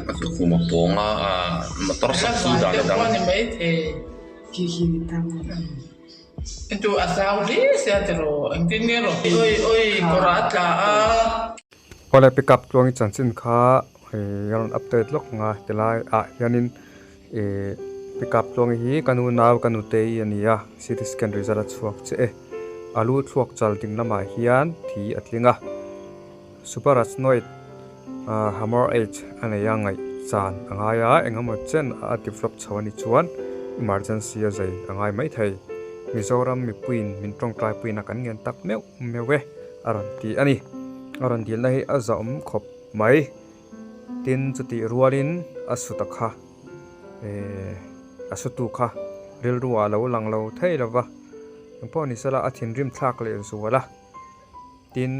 A tukhum a pawng a ah motor sak chu dan a dang. Awle pickup tluang i chanchin kha ih a rawn update lawk ang a tilai ah hianin ih pickup tluang hi ka nu nau ka nute hi a ni a ct scan result a chhuak che e a lu thluak chal ding lamah hian thi a tling a super arachnoid ah hemorrhage a nei a ngaih chan a ngai a eng emaw chen a develop chho a nih chuan emergency a zai a ngai maithei Mizoram mipuiin min tawngtai puiin a kan ngen tak meuh meuh e. A rawn ti a ni. A rawn dilna hi a zahawm khawp mai. Tin, chutih rualin a suta kha eh a sutu kha rilru ah lo lang lo thei lo va. Engpawh ni sela a thinrim thlak leh zual a. Tin,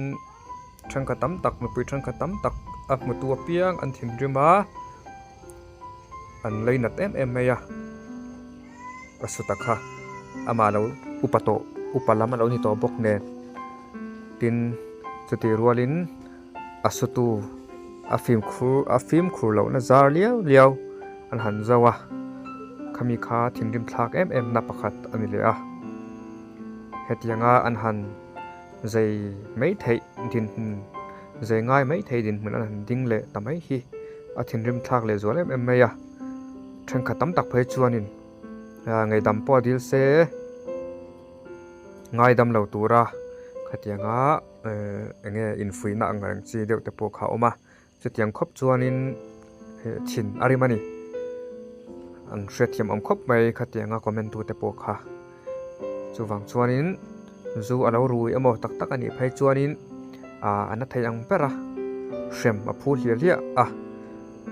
thenkhat tam tak mipui thenkhat tam tak a hmutu apiang an thinrim a. An leinat em em mai a, a suta kha amah lo upa tawh upa lam a lo ni tawh bawk nen tin chutih rualin a sutu a fimkhur a fimkhur lohna zar liau liau an han zo a, khami kha thinrim thlak em em na pakhat a ni leh a, hetianga an han Zei mai theih dinhmun, zei ngai mai theih dinhmun an han ding leh ta mai hi a thinrim thlak leh zual em em mai a. Thenkhat tam tak phei chuanin ngaihdam pawh a dil se, ngaidam lo tura khatianga eng nge infuihna ang reng chi deuh te pawh kha a awm a. Chutiang khawp chuanin thin a rim a ni. An hriatthiam awm khawp mai khatianga comment tu te pawh kha. Chuvang chuanin zu a lo rui emaw tak tak a nih phei chuanin ah a na thei ang ber a, hrem a phu hliah hliah a.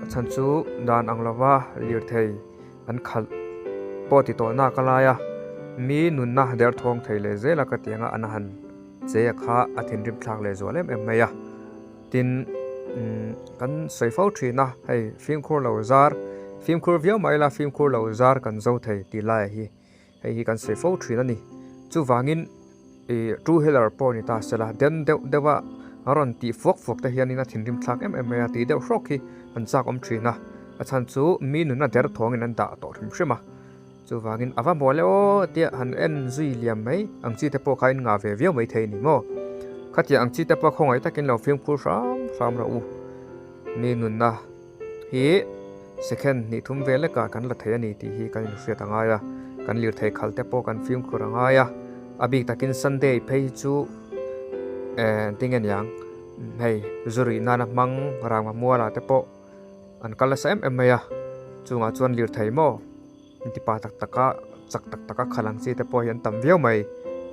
A chhan chu dan ang lova lirthei an khalh pawh ti tawh nak a lai a, mi nunna derthawng thei leh zel a ka ti ang a, an han che a kha a thinrim thlak leh zual em em mai a. Tin, kan sawi fo thin a, hei fimkhur lo zar, fimkhur viau mai ila fimkhur lo zar kan zo thei tih laiah hi hei hi kan sawi fo thin a ni. Chuvangin ih two wheeler pawh ni ta sela den deuh deuh a a rawn tih fuak fuak te hianin a thinrim thlak em em mai a tih deuh hrawk hi an chak awm thin a, a chhan chu mi nuna der thawngin an dah tawh hrim hrim a. Chuvangin a va mawl e aw tia han en zui liam mai ang chi te pawh kha in ngah ve viau mai thei ni maw? Khatiang ang chi te pawh khawngaih takin lo fimkhur hram hram rawh u. Mi nunna hi second hnih thum vel lekah kan la thei a ni tih hi kan inhriat a ngai a, kan lirthei khal te pawh kan fimkhur a ngai a, a bik takin Sunday phei hi chu eh tinge niang hei zu rih nana hmang rangva mualah te pawh an kal nasa em em mai a, chungah chuan lirthei maw? Tipa tak taka chak tak taka khalh ang chi te pawh hi an tam viau mai.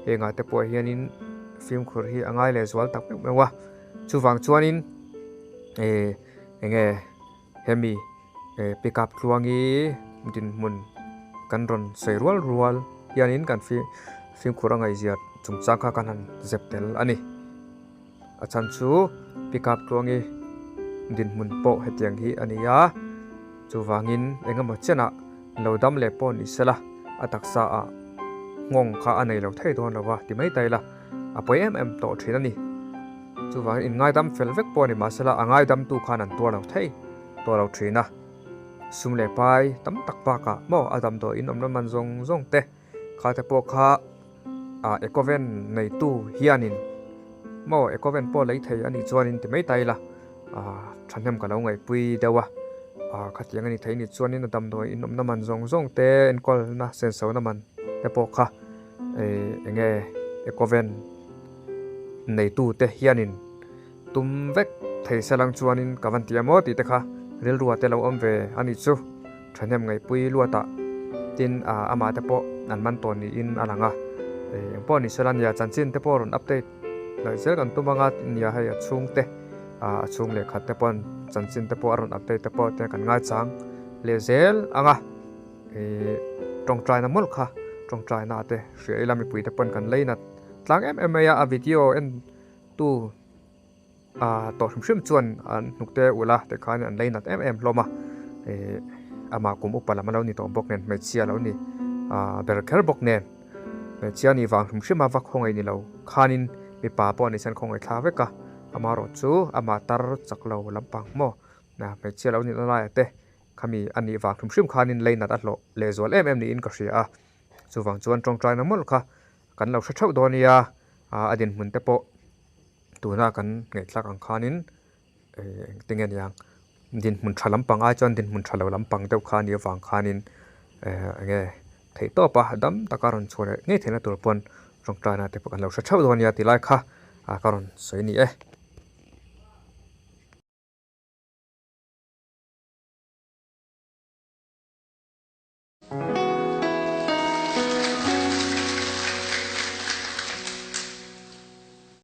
Hengah te pawh hianin fimkhur hi a ngai leh zual tak meuh meuh a. Chuvang chuanin eh eng nge hemi eh pickup tluangi dinhmun kan rawn sawi rual rual hianin kan fimkhur a ngaihzia chungchang kha kan han zep tel a ni. A chhan chu pickup tluangi dinhmun pawh hetiang hi a ni a, chuvangin eng emaw chenah lo dam leh pawh ni sela a taksa ah nghawng kha a nei lo thei dawn lo va ti mai ta ila a pawi em em tawh thin a ni. Chuvangin in ngaidam fel vek pawh a ni mahsela a ngaidamtu khan an tuar lo thei tawh lo thin a, sum leh pai tam tak bakah maw a damdawiin awmna man zawng zawng te Kha te pawh kha ah ecoven neitu hianin maw ecoven pawh lei thei anih chuanin ti mai ta ila ah thahnem ka lo ngaihpui deuh a ah khatiang a ni thei anih chuanin a damdawi inawmna man zawng zawng te enkawlna senso na man te pawh kha eh eng nge ecoven neitu te hianin tum vek thei se lang chuanin ka van ti a maw tih te kha rilru ah te lo awm ve a nih chu thahnem ngaihpui luat ah tin ah amah te pawh an man tawh niin a lang a eng pawh ni sela nia chanchin te pawh rawn update laih zel kan tum anga nia hei a chhung te ah a chhung leh khat te pawh chanchin te pawh a rawn update te pawh te kan ngaichang leh zel anga ih tawngtaina mawlh kha tawngtaina te hria ila mipui te pawn kan leinat tlang em em mai a a video en tu ah tawh hrim hrim chuan an hnuk te ulh a tikhan an lei nat em em hlawm a ih amah kum upa lam a lo ni tawh bawk nen hmeichhia a lo ni ah ber kher bawk nen hmeichhia ni vang hrim hrim a va khawngaih ni lo khanin mipa pawh a ni chuan khawngaih thla vek a amaherawhchu amah tar chak lo lampang maw. Hmeichhia lo nihna laiah te khami a nih vang hrim hrim khanin lei nat a hlawh lehzual em em niin ka hria a. Chuvang chuan tawngtaina mawlh kha kan lo hre theuh dawn nia, a dinhmun te pawh tuna kan ngaihthlak ang khanin engtin nge niang dinhmun tha lampang ai chuan dinhmun tha lo lampang deuh kha a nih avang khanin enge theih tawp a dam taka rawn chhuah leh ngei theihna tur pawn tawngtaina te pawh kan lo hre theuh dawn nia tih lai kha ka rawn sawi a ni e.